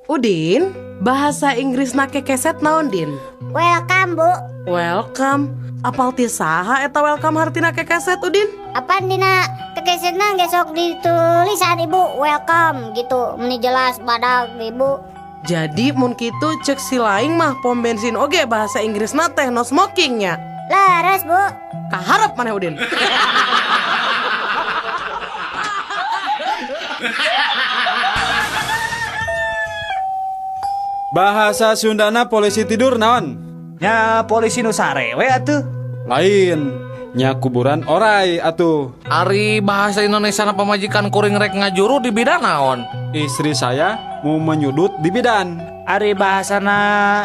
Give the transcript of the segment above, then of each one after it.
Udin, bahasa Inggrisna kekeset naon, Din? Welcome, Bu. Welcome. Apal ti saha eta welcome hartina kekeset, Udin? Apaan dina kekesetna geus sok ditulisan Ibu welcome gitu. Meni jelas badag Ibu. Jadi mun kitu cek si laing mah pom bensin oge bahasa Inggrisna teh no smoking nya. Leres, Bu. Kaharep maneh, Udin. Bahasa Sundana polisi tidur naon? Nya polisi nu sare we atuh. Lain, nya kuburan orai atuh. Ari bahasa Indonesia na pamajikan kuring rek ngajuru di bidan naon? Istri saya mau menyudut di bidan. Ari bahasana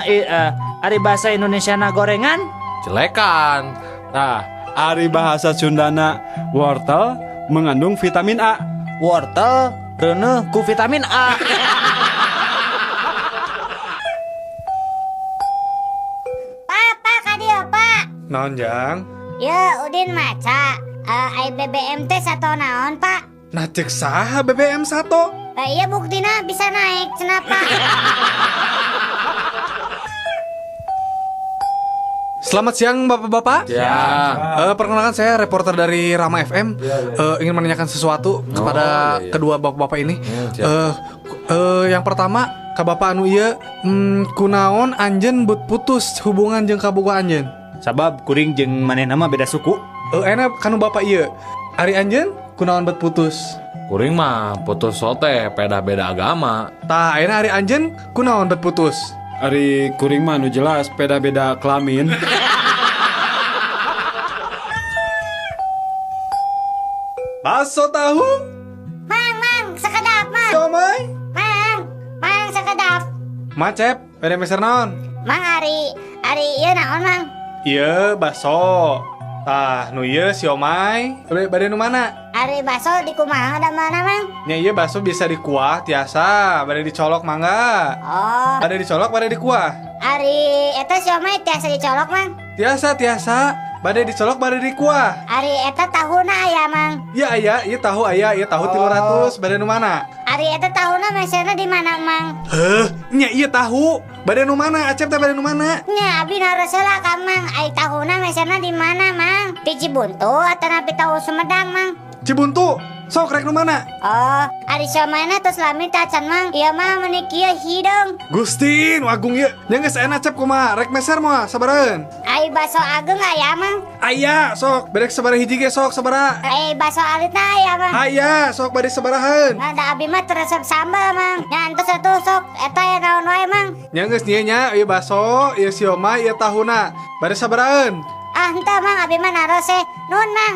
ari bahasa Indonesia na gorengan? Jelekan. Nah, ari bahasa Sundana wortel mengandung vitamin A. Wortel reuneuh ku vitamin A. Papa ka dieu, Pak. Naon, Jang? Ya, Udin maca. Ai BBM teh sato naon, Pak? Nah, cek saha BBM sato? Iya buktina bisa naik cenah, Pak. Selamat siang Bapak-bapak. Ya. Perkenalkan saya reporter dari Rama FM. Ingin menanyakan sesuatu kepada kedua bapak-bapak ini. Yang pertama, ka bapak anu ieu, kunaon anjeun but putus hubungan jeung kabogoh anjeun? Sabab kuring jeung manehna mah beda suku. Enak kanu bapak ieu. Ari anjeun kunaon bet putus? Kuring mah putus sote beda-beda agama. Tah, ayeuna ari anjeun kunaon bet putus? Ari kuring mah nu jelas beda-beda kelamin. Bakso tahu? Mang, mang, sakedap, Mang. Siomay? Mang, mang sakedap. Macep, bade meser naon? Mang ari ari ieu naon, Mang? Ieu bakso. Tah, nu ieu siomay. Bade nu mana? Ari bakso di kumaha da mana, Mang? Nya ieu bakso bisa dikuah tiasa, bade dicolok mangga. Oh. Bade dicolok bade dikuah. Ari eta siomay tiasa dicolok, Mang? Tiasa, tiasa. Bade dicolok bade dikuah. Ari eta tahuna aya, Mang? Iya aya, ieu tahu aya, ieu tahu 300, bade nu mana? Ari eta tahuna meserna di mana, Mang? Heuh, nya ieu tahu. Bade nu mana? Acep teh bade nu mana? Nya abi naros heula ka Mang, ai tahuna meserna di mana, Mang? Di Cibuntu atanapi tahu Sumedang, Mang? Cibuntu. Sok rek nu mana? Oh, ari siomayna tos lami tacan, Mang. Ieu mah meuni kieu hideung. Gusti, nu agung ieu. Nya geus aya Acep kumaha? Rek meser moal sabaraheun? Ai baso ageung aya, Mang? Aya, sok. Bade sabaraha hiji ge sok sabaraha? Ai baso alitna aya, Mang? Aya, sok bade sabaraheun? Nah, da abi mah teu resep sambal, Mang. Nya entos atuh sok eta ya naon wae, Mang. Nya geus nya nya ieu baso, ieu siomay, ieu tahuna. Bade sabaraheun? Ah, henteu, Mang, abi mah naros eh. Nuhun, Mang.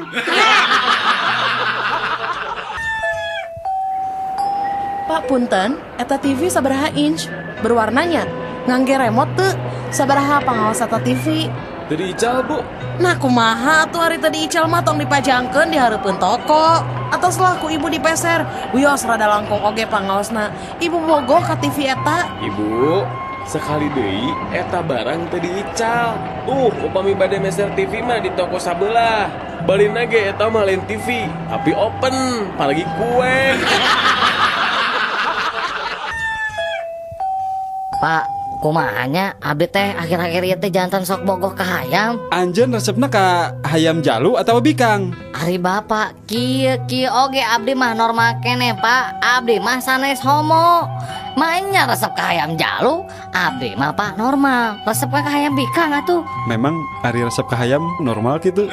Pak punten, eta TV sabaraha inch? Berwarnanya? Ngangge remote teu? Sabaraha pangaos eta TV? Teu diical, Bu. Nah, kumaha atuh ari teu diical mah tong dipajangkeun di hareupeun toko. Atos lah ku ibu dipeser. Wios rada langkung oge pangaosna. Ibu bogoh ka TV eta. Ibu, sekali deui eta barang teu diical. Tuh, upami bade meser TV mah di toko sabelah. Balina ge eta mah lain TV, tapi open, apalagi kue. Pak, kumahanya abdi teh akhir-akhir ieu teh jantan sok bogoh ka hayam. Anjeun resepna ka hayam jalu atau bikang? Ari bapak kieu kieu oge abdi mah normal keneh, Pak. Abdi mah sanes homo. Maenya resep ka hayam jalu, abdi mah Pak normal. Resep ka hayam bikang atuh. Memang ari resep ka hayam normal gitu.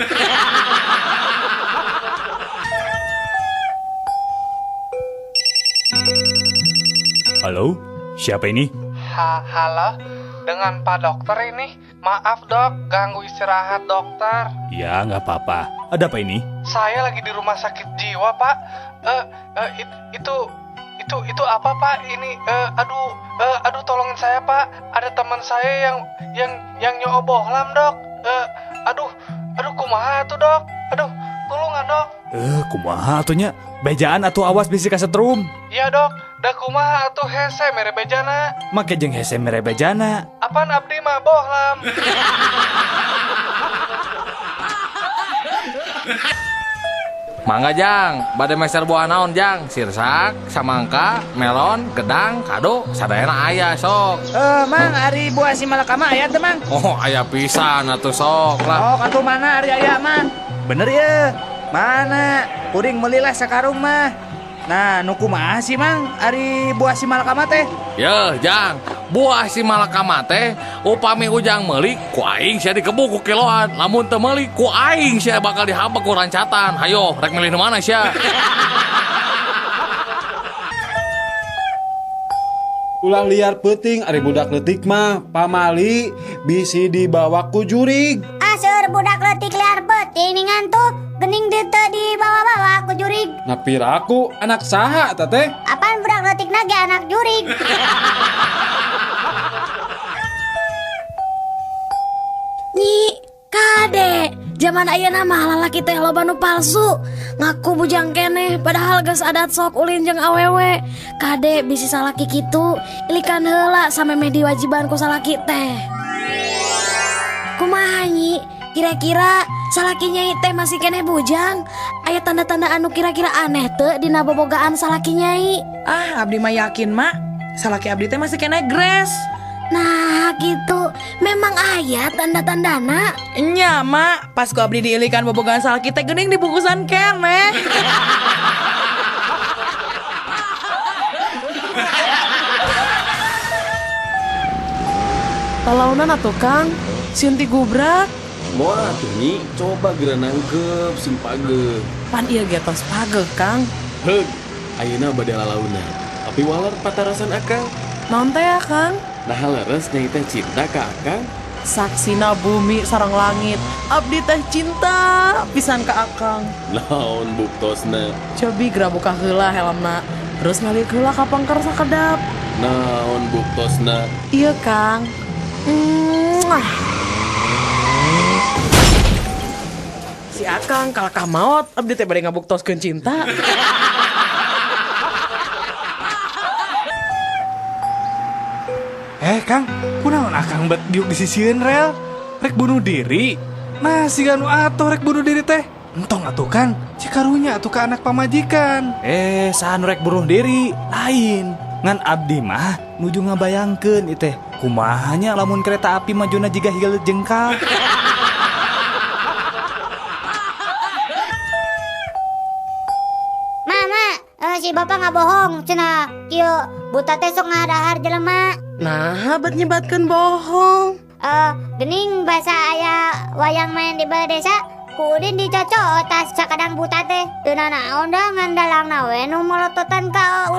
Halo, siapa ini? Halo, dengan Pak Dokter ini. Maaf dok, ganggu istirahat dokter. Ya, nggak apa-apa. Ada apa ini? Saya lagi di rumah sakit jiwa, Pak. Itu apa, Pak? Ini, aduh, tolongin saya, Pak. Ada teman saya yang nyobohlam, Dok. Aduh, kumaha tuh, Dok? Aduh, tulungan, Dok. Kumaha atuh nya? Bejaan atuh awas bisi kasetrum. Iya, Dok. Da kumaha atuh hese mere bejana. Make jeung hese mere bejana. Apaan abdi mah bohlam. Mangga Jang, bade meser buah naon Jang? Sirsak, samangka, melon, gedang, kado, sadayana aya sok. Mang, ari buah si malakama aya teu Mang? Oh, aya pisan atuh sok lah. Oh, katuh mana ari aya Mang? Bener ya. Mana? Kuring melilah sakarung mah. Nah, nu kumaha sih Mang ari buah si malakama teh? Yeuh, Jang, buah si malakama teh upami ujang meuli ku aing sia dikebuk ku kiloan. Lamun teu meuli ku aing sia bakal dihabek ku rancatan. Hayo, rek milih nu mana sia? Ulah liar peuting ari budak leutik mah pamali bisi dibawa ku jurig. Ah, seueur budak leutik liar peuting ningan tuh gening teu dibawa-bawa ku jurig. Nah piraku anak saha eta teh? Apaan budak leutik na ge anak jurig. Nyi, kade, zaman ayeuna mah lalaki teh loba nu palsu. Ngaku bujang keneh padahal geus adat sok ulin jeung awewe. Kade bisi salaki kitu, ilikan heula samemeh diwajiban ku salaki teh. Kumaha Nyi? Kira-kira salaki nyai teh masih keneh bujang? Aya tanda-tanda anu kira-kira aneh teu dina bobogaan salaki nyai? Ah, abdi mah yakin, Mak. Salaki abdi teh masih keneh gres. Nah, gitu. Memang aya tanda-tandana. Nya, Mak. Pas ku abdi diilikan bobogaan salaki teh geuning dibungkusan keneh. Talaunan atuh, Kang. Sieun ti gubrak. Moal atuh Nyi, coba geura nangkep sing pageuh. Pan ieu ge tos pageuh, Kang. Heug, ayeuna bade lalaunan. Tapi waler patarasan akang. Naon teh ya, Kang? Nah leres nyai teh cinta ka akang. Saksina bumi sareng langit. Abdi teh cinta pisan ka akang. Naon buktosna? Cobi geura buka heula helmna. Terus ngaliuk heula ka pangker sakedap. Naon buktosna? Iya, Kang. Mwah. Si akang kalakah maot, abdi teh bade ngabuktoskeun cinta. Kang, kunaon akang bet diuk di sisieun rel? Rek bunuh diri. Nah, siga nu atuh rek bunuh diri teh. Entong atuh Kang, cikarunya atuh ka anak pamajikan. Saha nu rek bunuh diri? Lain. Ngan abdi mah nuju ngabayangkeun ieu teh. Kumaha nya lamun kereta api majuna jiga higa jengkal. Mama, si bapak nggak bohong, cenah kieu buta teh sok ngadahar jelema. Nah, bet nyebatkeun bohong. Gening basa aya wayang main di balai desa, ku Udin dicocok tas sakadang buta teh. Teu nanaon da ngan dalangna we nu molototan ka